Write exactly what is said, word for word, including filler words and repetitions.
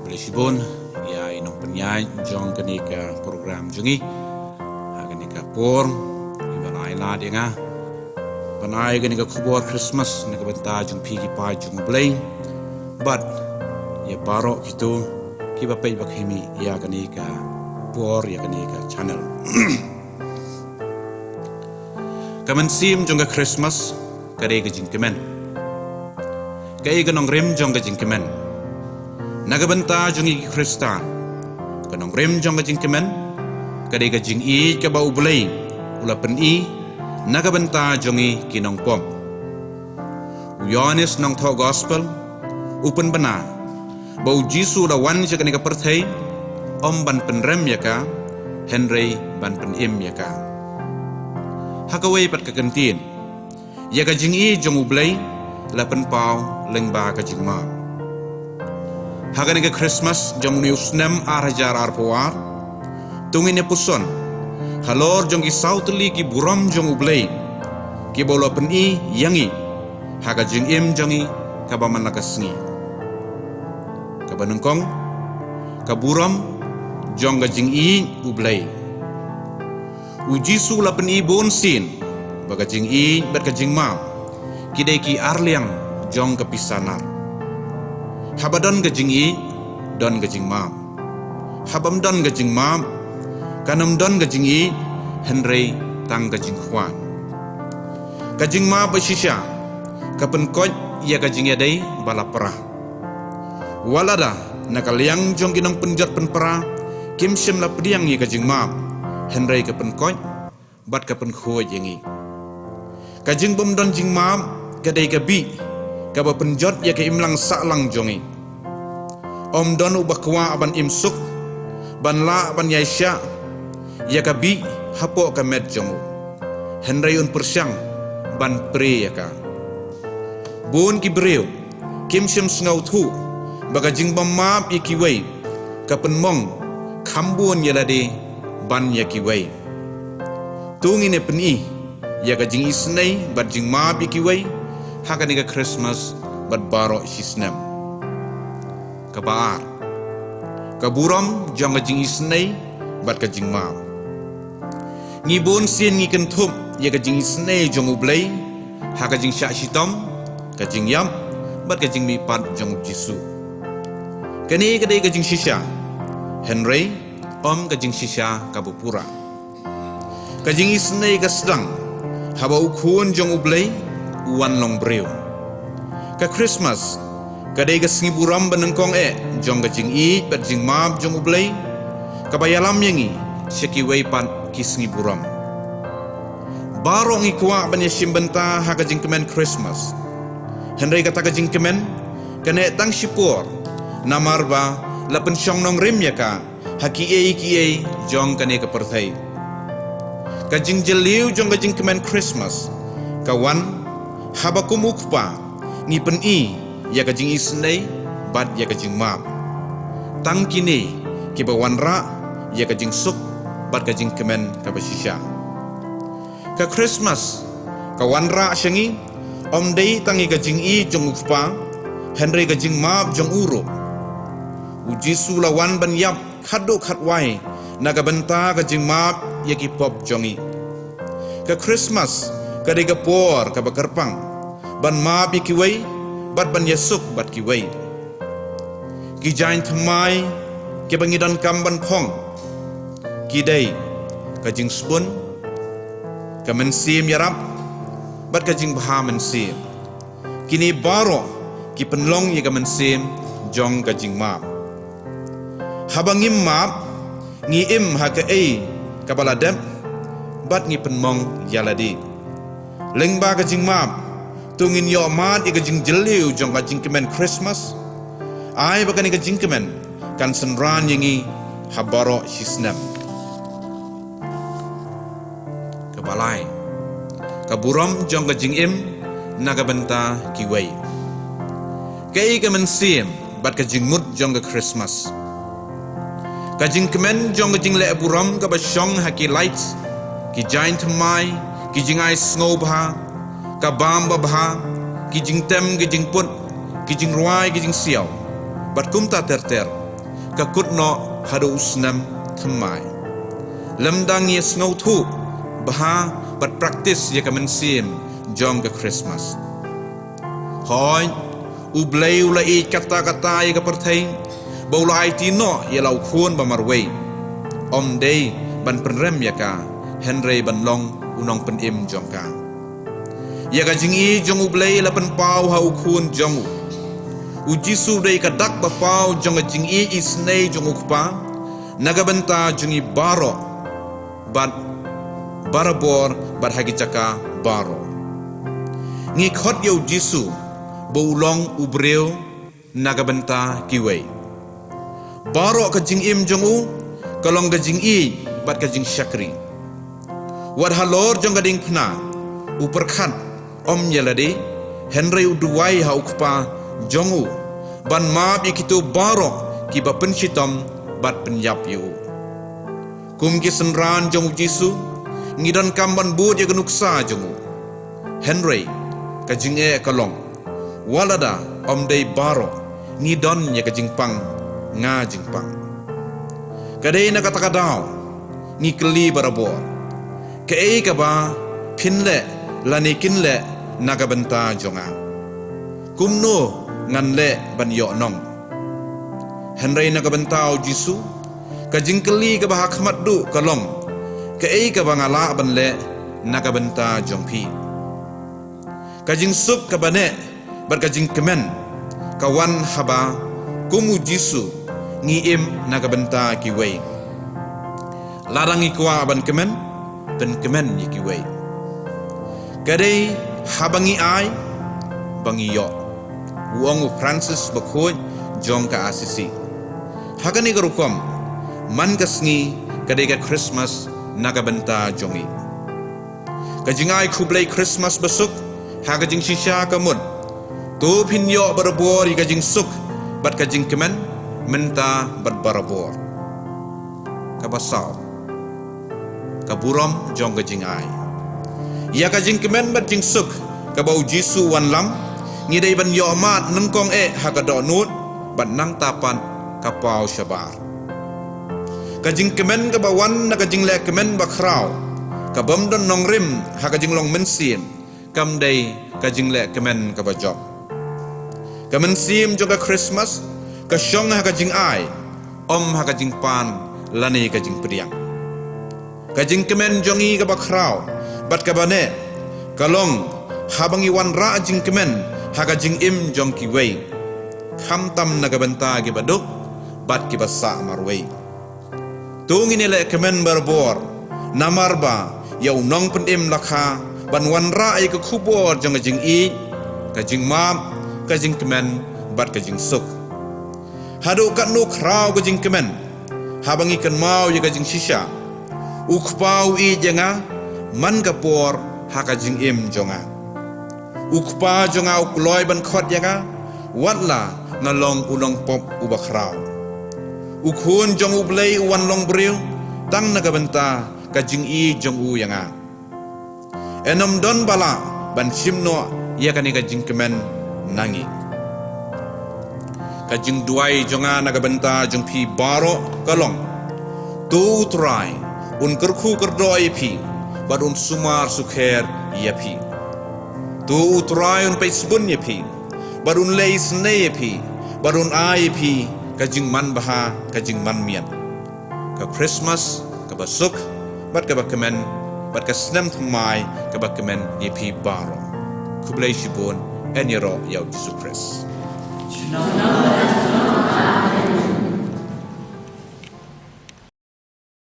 Khublei shibun ïa i nongpynïaid jong kane ka program jong ngi ha kane ka por, iba la ai lad ïa nga ban ai kane ka khubor Christmas na ka bynta jong phi ki paid jong U Blei bad ïa baroh kito kiba peit bad khmih ïa kane ka por, ïa kane ka channel. Ka mynsiem jong ka Christmas ka dei ka jingkmen. Kaei ka nongrim jong ka jingkmen? Na ka bynta jong ngi ki Khristan, ka nongrim jong ka jingkmen ka dei ka jingïeit kaba U Blei u la pyni na ka bynta jong ngi ki nongpop. U Ïohannes nongthoh Gospel u pynbna ba U Jisu u la wan sha kane ka pyrthei ym ban pynrem ïa ka, hynrei ban pynim ïa ka. Ha kawei pat ka kyntien, ïa ka jingïeit jong U Blei la pynpaw lyngba ka jingmap. Ha kane ka Christmas jong une u snem ar hajar arphew ar, to ngin ïa puson halor jong ki saw tylli ki burom jong U Blei kiba u la pyni ïa ngi ha ka jingim jong ngi kaba man la ka sngi. Kaba nyngkong, ka burom jong ka jingïeit U Blei. U Jisu u la pyni bunsien ba ka jingïeit bad ka jingmap ki dei ki arliang jong ka pisa nar. Haba don ka jingïeit, don ka jingmap. Haba ym don ka jingmap, kan ym don ka jingïeit, hynrei tang ka jingkhwai. Ka jingmap ba shisha ka pynkoit ïa ka jingïadei ba la pra. Wat lada na ka liang jong ki nongpynjot pynpra kim shym la pdiang ïa ka jingmap, hynrei ka pynkoit bad ka pynkhuid ïa ngi. Ka jingbym don jingmap ka dei ka bih kaba pynjot ïa ka imlang sahlang jong ngi. Ym don uba kwah ban im suk, ban lah ban ïaishah ïa ka bih hapoh ka met jong u, hynrei un pyrshang ban prie ïa ka. Bun ki briew kim shym sngewthuh ba ka jingbym map ïa kiwei ka pynmong kham bun ïa lade ban ïa kiwei. To ngin ïa pyni ïa ka jingisynei bad jingmap ïa kiwei ha kane ka Christmas bad baroh shi snem. Kaba ar, ka burom jong ka jingisynei bad ka jingmap. Ngi bunsien ngi kynthup ïa ka jingisynei jong U Blei ha ka jingshah shitom, ka jingïap bad ka jingmihpat jong U Jisu. Kane ka dei ka jingshisha, hynrei ym ka jingshisha kaba pura. Ka jingisynei ka sdang haba U Khun jong U Blei u wan long briew. Ka Christmas ka dei ka sngi burom ba nyngkong eh jong ka jingïeit bad jingmap jong U Blei, kaba ïalam ïa ngi sha kiwei pat ki sngi burom. Baroh ngi kwah ban ïashim bynta ha ka jingkmen Christmas, hynrei kata ka jingkmen ka neh tang shipor, namar ba la pynshong nongrim ïa ka ha kiei kiei jong kane ka pyrthei. Ka jingjylliew jong ka jingkmen Christmas ka wan haba kum u kpa ngi pyni ïa ka jingisynei bad ïa ka jingmap. Tang kine kiba wanrah ïa ka jingsuk bad ka jingkmen kaba shisha. Ka Christmas ka wanrah sha ngi ym dei tang ïa ka jingïeit jong u kpa, hynrei ka jingmap jong u ruh. U Jisu la wan ban ïap khatduh khatwai na ka bynta ka jingmap ïa ki pop jong ngi. Ka Christmas ka dei ka por kaba kyrpang ban map ïa kiwei bad ban ïasuk bad kiwei. Ki jaiñ thymmai kiba ngi donkam ban phong ki dei ka jingsbun, ka mynsiem ïarap bad ka jingbha mynsiem. Kine baroh ki pynlong ïa ka mynsiem jong ka jingmap. Haba ngim map, ngi im ha kaei kaba la dep bad ngi pynmong ïa lade. Lyngba ka jingmap, to ngin ïoh mad ïa ka jingjylliew jong ka jingkmen Christmas. Ai ba kane ka jingkmen kan synran ïa ngi ha baroh shi snem. Kaba lai, ka burom jong ka jingim na ka bynta kiwei. Kaei ka mynsiem bad ka jingmut jong ka Christmas? Ka jingkmen jong ka jingleh burom kaba shong ha ki lights, ki jaiñ thymmai, ki jingai sngewbha, ka bam babha, ki jingtem ki jingput, ki jingrwai ki jingsiaw, bad kumta ter ter. ka kut noh haduh u snem thymmai. Lymdang ïa sngewthuh bha bad practice ïa ka mynsiem jong ka Christmas. Hooid, U Blei u la ïeit katta katta ïa ka pyrthei, ba u la aiti noh ïa la u khun ba marwei. Ym dei ban pynrem ïa ka, hynrei ban long u nongpynim jong ka. Ïa ka jingïeit jong U Blei la pynpaw ha u khun jong u. U Jisu dei ka dak ba paw jong ka jingïeit isynei jong u Kpa, na ka bynta jong ngi baroh, bad barabor, bad ha ki jaka baroh. Ngi khot ïa u Jisu ba u long u briew na ka bynta kiwei. Baroh ka jingim jong u ka long ka jingïeit bad ka jingshakri. Wat halor jong ka diengphna u pyrkhat ym ïa lade, hynrei u duwai ha u Kpa jong u ban map ïa kito baroh kiba pynshitom bad pynïap ïa u. Kum ki synran jong u Jisu, ngi donkam ban bud ïa ka nuksa jong u. Hynrei ka jingeh ka long, wat lada ym dei baroh ngi don ïa ka jingpang, nga jingpang. Ka dei na kata ka daw ngi kylli barabor, kaei kaba phin leh lane kin leh na ka bynta jong nga? Kumno ngan leh ban ïoh nong? Hynrei na ka bynta u Jisu, ka jingkylli kaba ha khmat duh ka long, kaei kaba nga lah ban leh na ka bynta jong phi? Ka jingsuk kaba neh bad ka jingkmen ka wan haba, kum u Jisu, ngi im na ka bynta kiwei. Lada ngi kwah ban kmen, pynkmen ïa kiwei. Ka dei haba ngi ai ba ngi ïoh, u ong u Francis Bakhuid jong ka Assisi. Ha kane ka rukom, man ka sngi ka dei ka Christmas na ka bynta jong ngi. Ka jingai khublei Christmas basuk ha ka jingshisha ka mut, to phin ïoh barabor ïa ka jingsuk bad ka jingkmen mynta bad barabor. Kaba saw, ka burom jong ka jingai. Ïa ka jingkmen bad jingsuk kaba u Jisu u wanlam, ngi dei ban ïoh mad nyngkong eh ha ka dohnud bad nangta pat ka paw shabar. Ka jingkmen kaba wan na ka jingleh kmen bakhraw, kabym don nongrim ha ka jinglong mynsiem, kam dei ka jingleh kmen kaba jop. Ka mynsiem jong ka Christmas ka shong ha ka jingai, ym ha ka jingpan lane ka jingpdiang. Ka jingkmen jong ngi kaba khraw bad kaba neh ka long haba ngi wanrah jingkmen ha ka jingim jong kiwei, khamtam na ka bynta kiba duk bad kiba sah marwei. To ngin ïaleh kmen barabor, namar ba ïa u Nongpynim la kha ban wanrah ïa ka khubor jong ka jingïeit, ka jingmap, ka jingkmen bad ka jingsuk. Haduh katno khraw ka jingkmen haba ngi kynmaw ïa ka jingshisha, u Kpa u ïeit ïa nga man ka por ha ka jingim jong nga. U Kpa jong nga u kloi ban khot ïa nga, wat la nga long u nongpop uba khraw. U Khun jong U Blei u wan long briew tang na ka bynta ka jingïeit jong u ïa nga. Yn ym don ba lah ban shim noh ïa kane ka jingkmen na ngi. Ka jingduwai jong nga na ka bynta jong phi baroh ka long, to U Trai un kyrkhu kyrdoh ïa phi bad un sumar sukher ïa phi. To U Trai un peit sbun ïa phi bad un leh isynei ïa phi bad un ai ïa phi ka jingmanbha, ka jingmanmiat. Ka Christmas kaba suk bad kaba kmen, bad ka snem thymmai kaba kmen ïa phi baroh. Khublei shibun, yn ïaroh ïa u Jisu Khrist.